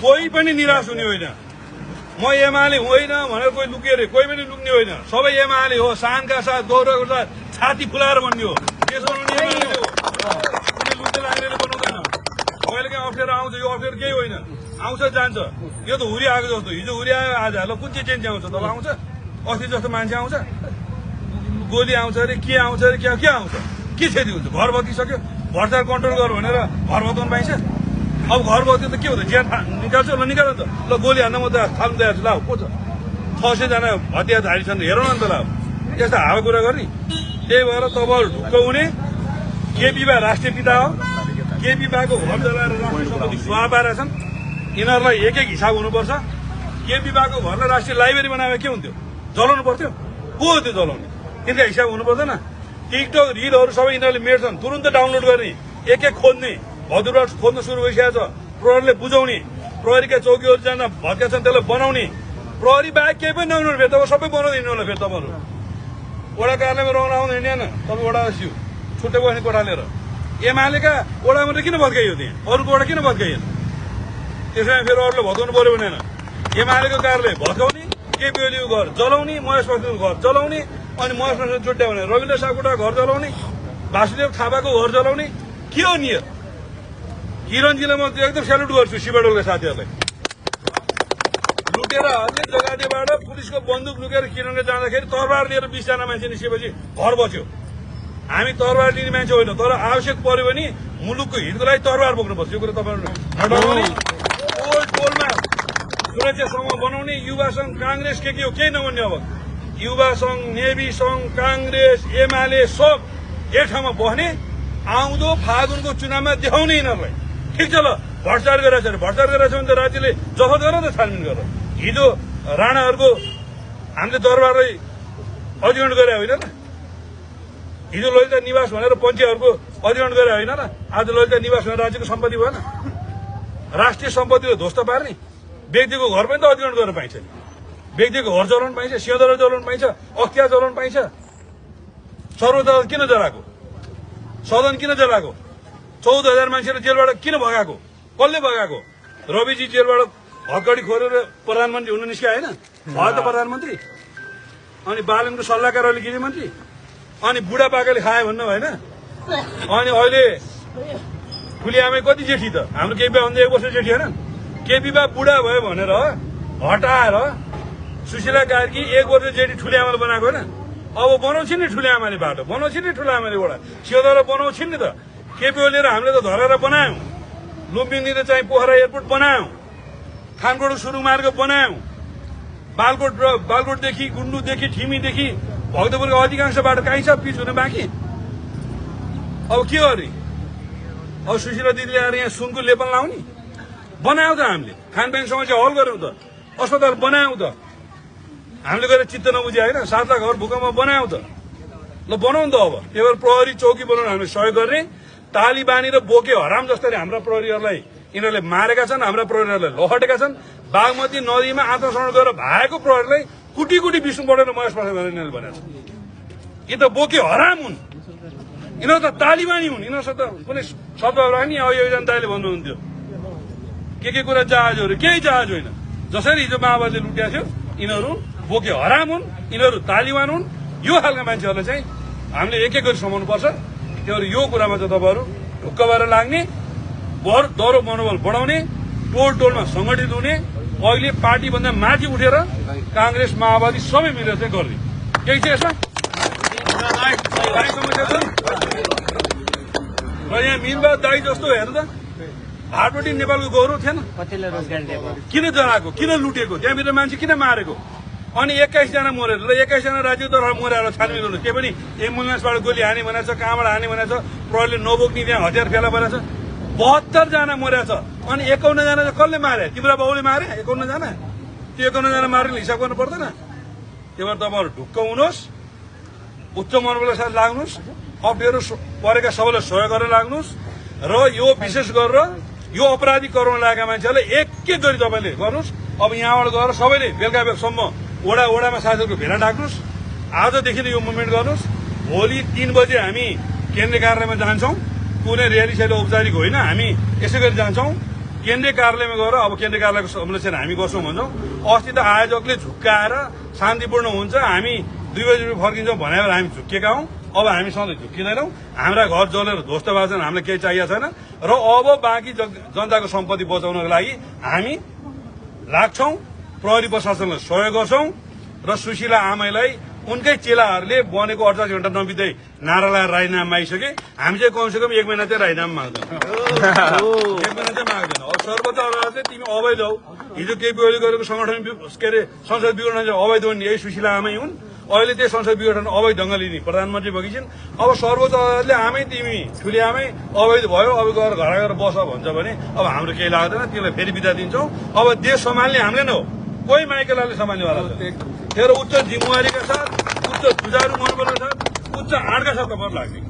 कोही पनि निराश हुने होइन। म एमाले होइन भनेर कोही लुके अरे, कोही पनि लुक्ने होइन। सबै एमाले हो, शानका साथ गौरवको साथ छाती फुलाएर भन्ने हो। देश बनाउने एमाले हो, कुनै लुटे लाग्नेले बनाउँदैन। कहिले काहीँ अप्ठ्यारो आउँछ, यो अप्ठ्यारो केही होइन, आउँछ जान्छ। यो त हुरी आएको जस्तो, हिजो हुरी आयो आज ल कुन चाहिँ चेन्ज आउँछ? तल आउँछ, अस्ति जस्तो मान्छे आउँछ, गोली आउँछ अरे, के आउँछ अरे, के आउँछ? के क्षति हुन्छ? घर बत्तिसक्यो, भ्रष्टाचार कन्ट्रोल गर भनेर घर बत्ताउनु पाइन्छ? अब घर बत्यो त के हुन्छ? ज्यान निकाल्छ, ल निकाल त, ल गोली हान्न म त थाल्नु तयार छु, ल को छ? 600 जना हतियारधारी छन्, हेरौँ न त ल। यस्ता हावा कुरा गर्ने। त्यही भएर तपाईँहरू ढुक्क हुने। केपी बा राष्ट्रिय पिता हो, केपी बाको घर जलाएर राष्ट्रिय सम्पत्ति सुहा पारेका छन्। यिनीहरूलाई एक एक हिसाब हुनुपर्छ। केपी बाको घरलाई राष्ट्रिय लाइब्रेरी बनाए के हुन्थ्यो? जलाउनु पर्थ्यो? को हो त्यो जलाउने? तिनका हिसाब हुनु पर्दैन? टिकटक रिलहरू सबै यिनीहरूले मेट्छन्, तुरन्त डाउनलोड गर्ने, एक एक खोज्ने, भदुरा खोज्न सुरु भइसकेको छ। प्रहरीले बुझाउने, प्रहरीका चौकीहरू जान भत्का छन् त्यसलाई बनाउने। प्रहरी बाहेक केही पनि नहुनु फेरि तपाईँ सबै बनाउँदै हिँड्नु होला। फेरि तपाईँहरू वडा कार्यालयमा रहन आउनु हिँडेन, तपाईँ वडा सिउ छुट्टै बस्ने कोठा लिएर। एमालेका वडा मात्रै किन भत्काइयो त्यहाँ? अरूको वडा किन भत्काइएन? त्यसैमा फेरि अरूले भत्काउनु पर्यो भनेन। एमालेको कार्यालय भत्काउने, केपी ओलीको घर जलाउने, महेश बस्नेतको घर जलाउने, अनि महेश बस्नेत छुट्यायो भने रविन्द्र सापकोटाको घर जलाउने, वासुदेव थापाको घर जलाउने। के हो नियत? किरणजीलाई म एकदम स्यालुट गर्छु, शिवडोलका साथीहरूलाई। लुटेर हल्ले जग्गाबाट पुलिसको बन्दुक लुकेर किरणले जाँदाखेरि तरबार लिएर 20 जना मान्छे निस्केपछि घर बच्यो। हामी तरबार लिने मान्छे होइन, तर आवश्यक पर्यो भने मुलुकको हितको लागि तरबार बोक्नुपर्छ। यो कुरा तपाईँहरू नडराउने। टोल टोलमा सुरक्षा समूह बनाउने, युवा संघ, कांग्रेस के हो केही नभन्ने। अब युवा संघ, नेभी संघ, कांग्रेस, एमाले सब एक ठाउँमा बस्ने, आउँदो फागुनको चुनावमा देखाउने यिनीहरूलाई। ठिक छ ल, भ्रष्टाचार गरेछ अरे, भ्रष्टाचार गरेछ भने त राज्यले जफत गर त, छानबिन गर। हिजो राणाहरूको हामीले दरबारलाई अधिग्रहण गरे होइन र? हिजो ललिता निवास भनेर पञ्चीहरूको अधिग्रहण गरे होइन र? आज ललिता निवास भनेर राज्यको सम्पत्ति भएन? राष्ट्रिय सम्पत्तिको ध्वस्त पार्ने। व्यक्तिको घर पनि त अधिग्रहण गर्न पाइन्छ नि। व्यक्तिको घर जलाउनु पाइन्छ, सिंहदरबार जलाउनु पाइन्छ, अख्तियार जलाउनु पाइन्छ। सर्वोच्च अदालत किन जलाएको? सदन किन जलाएको? 14,000 मान्छेले जेलबाट किन भगाएको? कसले भगाएको? रविजी जेलबाट हक्कडी खोरेर प्रधानमन्त्री हुन निस्के होइन? भयो त प्रधानमन्त्री। अनि बालनको सल्लाहकार अहिले गृहमन्त्री। अनि बुढापाकाले खाए भन्नु भएन? अनि अहिले ठुली आमै कति जेठी त? हाम्रो केपी भन्दा 1 वर्ष जेठी होइन? केपी बा बुढा भयो भनेर हटाएर सुशीला कार्की 1 वर्ष जेठी ठुली आमाले बनाएको होइन? अब बनाउँछिन् नि ठुली आमाले बाटो, बनाउँछिन् नि ठुलो आमाले वडा, सिंहदरबार बनाउँछिन् नि त। केपी ओलीले र हामीले त धरेर बनायौं। लुम्बिनीले चाहिँ पोखरा एयरपोर्ट बनायौं, खानकोट सुरुङ मार्ग बनायौं, बालकोटदेखि गुन्डुदेखि ठिमीदेखि भक्तपुरको अधिकांश बाटो कहीँ छ पिच हुन बाँकी। अब के गर्ने? अब सुशीला दिदीले आएर यहाँ सुनको लेपन लाउने? बनायौं त हामीले। खानपान समस्या हल गर्यौं त, अस्पताल बनायौं त, हामीले गएर चित्त नबुझे होइन? 7 लाख घर भूकम्पमा बनायौं त, ल बनाउँ त। अब त्यही भएर प्रहरी चौकी बनाउन हामीले सहयोग गर्ने। तालिबानी र बोके हराम जस्तै हाम्रा प्रहरीहरूलाई यिनीहरूले मारेका छन्, हाम्रा प्रहरीहरूलाई लहटेका छन्। बागमती नदीमा आत्मसमर्पण गरेर भागेको प्रहरीलाई कुटी कुटी विष्णु बढेर महेश प्रसाद भनेर भनेको छ। यी त बोके हराम हुन्, यिनीहरू त तालिबानी हुन्। यिनीहरूसँग त कुनै सद्भाव राख्ने। अब एकजना दाइले भन्नुहुन्थ्यो के कुरा जहाजहरू, केही जहाज होइन। जसरी हिजो माओवादीले लुट्या थियो, यिनीहरू बोके हराम हुन्, यिनीहरू तालिबान हुन्। यो खालका मान्छेहरूलाई चाहिँ हामीले एक एक गरी समाउनु पर्छ। त्यही भएर यो कुरामा चाहिँ तपाईँहरू ढुक्क भएर लाग्ने, दह्रो मनोबल बढाउने, टोल टोलमा संगठित हुने, अहिले पार्टीभन्दा माथि उठेर कांग्रेस माओवादी सबै मिलेर चाहिँ गर्ने। केही छ यसमा? समस्या छ र यहाँ मिनबाद दाई जस्तो हेर्नु त, हाटपट्टि नेपालको गौरव थिएन? किन जलाएको, किन लुटेको, त्यहाँभित्र मान्छे किन मारेको? अनि 21 जना मरेर र 21 जना राज्य तर मरेर छानबिन गर्नु। के पनि एम्बुलेन्सबाट गोली हाने भनेको छ, कहाँबाट हाने भनेको छ, प्रहरीले नबोक्ने त्यहाँ हतियार फेला परेको छ। 72 जना मरेको छ। अनि 51 जना चाहिँ कसले मारे? तिम्रो बाउले मारे 51 जना? त्यो 51 जना मारेर हिसाब गर्नु पर्दैन? त्यही भएर तपाईँहरू ढुक्क हुनुहोस्, उच्च मनोबलका साथ लाग्नुहोस्, अप्ठ्यारो परेका सबैलाई सहयोग गरेर लाग्नुहोस् र यो विशेष गरेर यो अपराधी कराउन लागेका मान्छेहरूलाई एक एक गरी तपाईँले गर्नुहोस्। अब यहाँबाट गएर सबैले बेलुका बेलसम्म वडामा साथीहरूको भेला डाक्नुहोस्। आजदेखि नै यो मुभमेन्ट गर्नुहोस्। भोलि 3 बजे हामी केन्द्रीय कार्यालयमा जान्छौँ। कुनै र्याली सैली औपचारिक होइन हामी यसै गरी जान्छौँ केन्द्रीय कार्यालयमा गएर अब केन्द्रीय कार्यालयको संरक्षण हामी गर्छौँ भन्छौँ अस्ति त आयोजकले झुक्काएर शान्तिपूर्ण हुन्छ हामी 2 बजी फर्किन्छौँ भनेर हामी झुक्किएका हौँ अब हामी सधैँ झुक्किँदैनौँ हाम्रा घर जलेर ध्वस्त भएको छैन हामीलाई केही चाहिएको छैन र अब बाँकी जनताको सम्पत्ति बचाउनको लागि हामी लाग्छौँ प्रहरी प्रशासनलाई सहयोग गर्छौँ र सुशीला आमैलाई उनकै चेलाहरूले बनेको 48 घण्टा नबित्दै नारा लगाएर राजीनामा मागिसके हामी चाहिँ कमसेकम 1 महिना चाहिँ राजीनामा माग्छौँ 1 महिना चाहिँ माग्दैन अब सर्वोच्च अदालतले तिमी अवैध हौ हिजो केपी ओली गरेको संगठन के अरे संसद विघटन चाहिँ अवैध हुन् यही सुशीला आमै हुन् अहिले त्यही संसद विघटन अवैध ढंगले नि प्रधानमन्त्री भएकी छिन् अब सर्वोच्च अदालतले आमै तिमी ठुली आमै अवैध भयो अब गएर घर गएर बस भन्छ भने अब हाम्रो केही लाग्दैन त्यसलाई फेरि बिदा दिन्छौँ अब देश सम्हाल्ने हामीले न हो कोही माइकेलाले सम्हाल्नेवाला छ तेरो उच्च जिम्मेवारीका साथ उच्च जुझारु मनोबलका साथ उच्च आँटका साथ तपाईहरु लाग्ने